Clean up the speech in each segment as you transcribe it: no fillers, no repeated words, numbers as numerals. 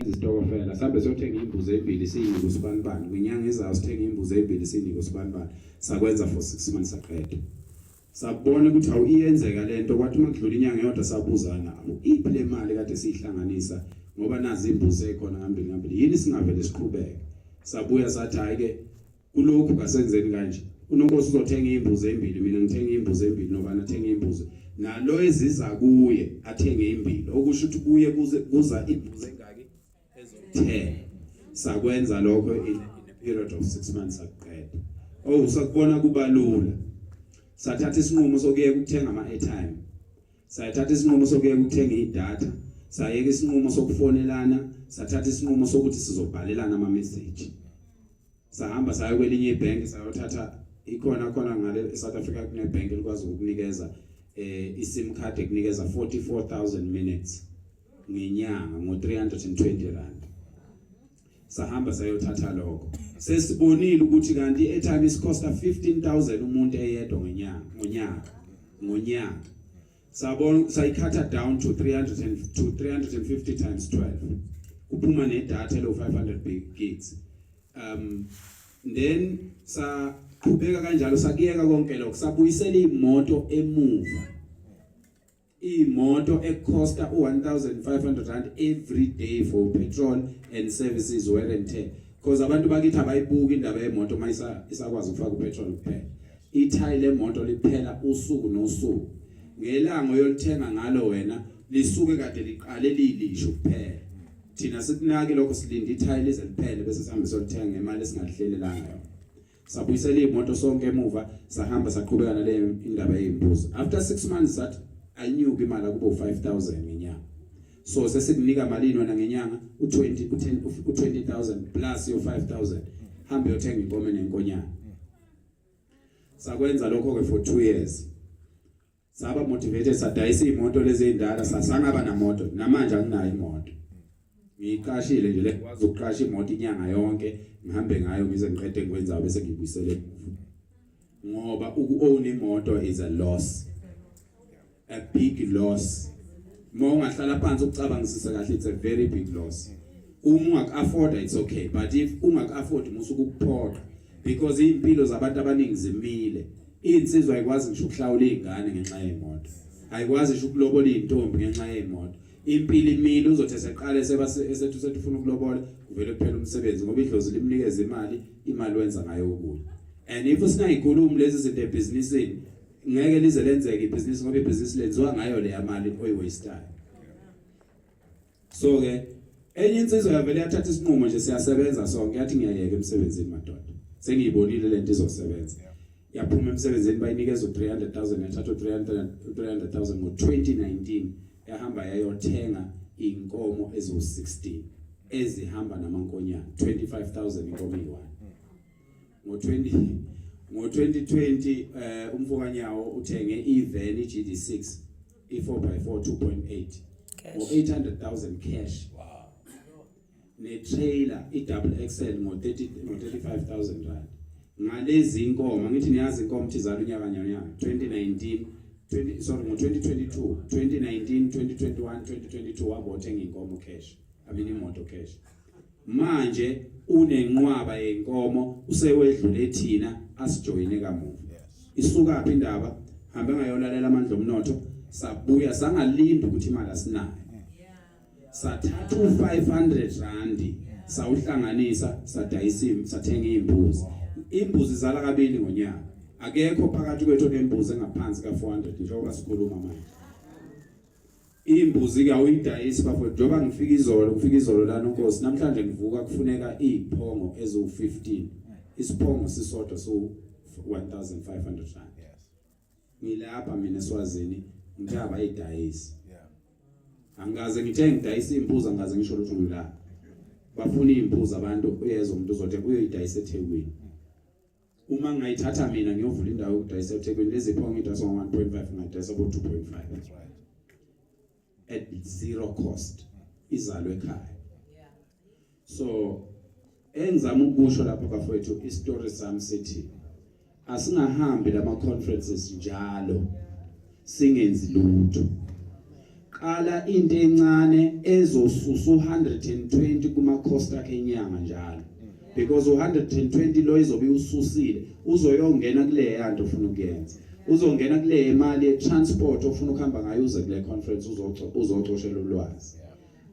Isitokofela sambe siyothenga imbuzi embili siyinike usibanibani, ngenyanga ezayo sithenga imbuzi embili siyinike usibanibani. Sakwenza for 6 months, saqeda, sabona ukuthi awu, iyenzeka lento. Kwathi uma kudlula inyanga eyodwa sabuzana, awu, iphi le mali kade siyihlanganisa, ngoba nazi imbuzi ekhona ngambili ngambili, yini singavele siqhubeke? Sabuya sathi, hayi ke, kulokhu kasenzeni kanje, uNonkosi uzothenga imbuzi embili, mina ngithenga imbuzi embili, nobani athenga imbuzi, nalo eziza kuye athenge imbili, okusho ukuthi kuye kuze kuza imbuzi engaki ezo-10. Sakwenza lokho in a period of 6 months, sakuqeda. Oh, sakubona kubalula. Sathatha isinqumo sokuyeka ukuthenga ama-airtime, sayathatha isinqumo sokuyeka ukuthenga idatha, sayeka isinqumo sokufonelana, sathatha isinqumo sokuthi sizobhalelana ama-message. Sahamba saya kwelinye ibhenki, sayothatha ikhona khona ngale eSouth Africa, kunebhenki elikwazi ukukunikeza iSIM card ekunikeza 44,000 minutes ngenyanga ngo320 rand. Sahamba sayothatha lokho. Sesibonile ukuthi kanti i-airtime isicosta 15,000 umuntu eyedwa ngenyanga, ngonyaka. Sabona sayicutta down to 300 and to 350 times 12, kuphuma nedatha lo 500 gigs. Then saqhubeka kanjalo, sakuyeka konke lokho, sabuyisela imoto emuva, imoto ecosta u1500 rand every day for petrol and services, wear and tear, because abantu bakithi abayibuki indaba yemoto mayisa isakwazi ukufaka upetrol kuphela. Ithayi lemoto liphela usuku nosuku. Ngelanga oyolithenga ngalo wena lisuke kade liqale lilisho kuphela. Thina sikunaki lokho, silinda ithayi lize liphele bese sihambe siyolithenga ngemali esingalihlelelanga yona. Sabuyisela imoto sonke emuva, sahamba saqhubeka nale indaba yezimbuzi. After 6 months sathi ayinyuke imali, akube u5000 ngenyanga. So sesikunika malini wena ngenyanga? U20, u10, u20000 plus yo 5000, hambe uyothenga inkomo nenkonyana. Sakwenza lokho ke for 2 years. Saba motivated, sadayisa imoto lezi ezindala, sasangaba namoto. Namanje anginayo imoto, ngiyiqashile nje. Lekwazi ukuqasha imoto inyanga yonke, ngihambe ngayo ngize ngiqede ngikwenzayo, bese ngibuyisele emuva, ngoba uku-own imoto is a loss, a big loss. Uma ungahlala phansi ukucabangisisa kahle, it's a very big loss. Uma ungaku-afforda, it's okay, but if ungaku-afford, musuke ukuphoqa, because iy'mpilo zabantu abaningi zimile. Iy'nsizwa ayikwazi ngisho ukuhlawula iy'ngane ngenxa yey'moto, ayikwazi ngisho ukulobola iy'ntombi ngenxa yey'moto. Impilo imile. Uzothi eseqale esethu sethi ufuna ukulobola, kuvele kuphela umsebenzi, ngoba idlozi limnikeza imali, imali wenza ngayo ukudla. And if singayikhulumi lezi zinto ebhizinisini, ngeke lize lenzeke ibhizinisi, ngoba ibhizinisi lenziwa ngayo leya mali oyiwastayo. So ke enye insizwa yavele yathatha isinqumo nje, siyasebenza sonke, yathi, "Ngiyayeka emsebenzini madoda, sengiyibonile lento izosebenza." Yaphuma emsebenzini, bayinikeza u300000, yathatha u300 300000 ngo2019, yahamba yayothenga inkomo eziwu16 ezihamba namankonyane, 25,000 inkomo eyi-1. Ngo20 ngo2020 umfokanyawo uthenge ivan iGD6 i4x4 2.8 ngo800000 cash, ne trailer i double XL ngo 30 ngo 35,000 rand. Ngalezi inkomo, ngithi niyazi inkomo ukuthi izala unyaka nyaka, 2019 20, sorry, ngo 2022, 2019, 2021, 2022, wabo othenga inkomo cash, I mean imoto cash. Manje unenqwaba yenkomo, usewedlule thina asijoyine kamuva. Isuka phi indaba? Hambe ngayolalela amandla omnotho. Sabuya sangalinda ukuthi imali asinayo, sathatha u500 rand, sawuhlanganisa, sadayisa, sathenga izimbuzi. Imbuzi zala kabili ngonyaka. Akekho phakathi kwethu onembuzi engaphansi ka400 njengoba sikhuluma manje. Imbuzi ke awuyidayisi bafowethu. Njengoba ngifika izolo, kufika izolo lana uNkosi, namhlanje ngivuka kufuneka iziphongo eziwu15. Isiphongo sisodwa so 1500 rand. Ngilapha mina eSwazini, ngithe abayidayisi. Angikaze ngithe ngidayisa imbuzi, angikaze ngisho lutho. Ngila bafuna imbuzi abantu, uyezwa umuntu uzothi uyoyidayisa eThekwini. Uma ngayithatha mina ngiyovula indawo yokudayisa eThekwini, lezi phongo ngidayisa ngo 1.5, ngadayisa ngo 2.5. That's right. At zero cost, izalwe ekhaya. So engizama ukusho lapha bafowethu, istory sami sithi asingahambi lama conferences njalo singenzi lutho. Qala into encane ezosusa u120 kuma cost akhe inyanga njalo, because u120 lo izobe ususile, uzoyongena kule yanto ofuna ukuyenza, uzongena kule mali ye transport ofuna ukuhamba ngayo uze kule conference uzocoshela ulwazi.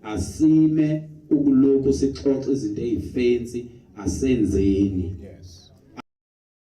Asime ukulokhu sixoxa izinto ezifancy, asenzeni. Yes.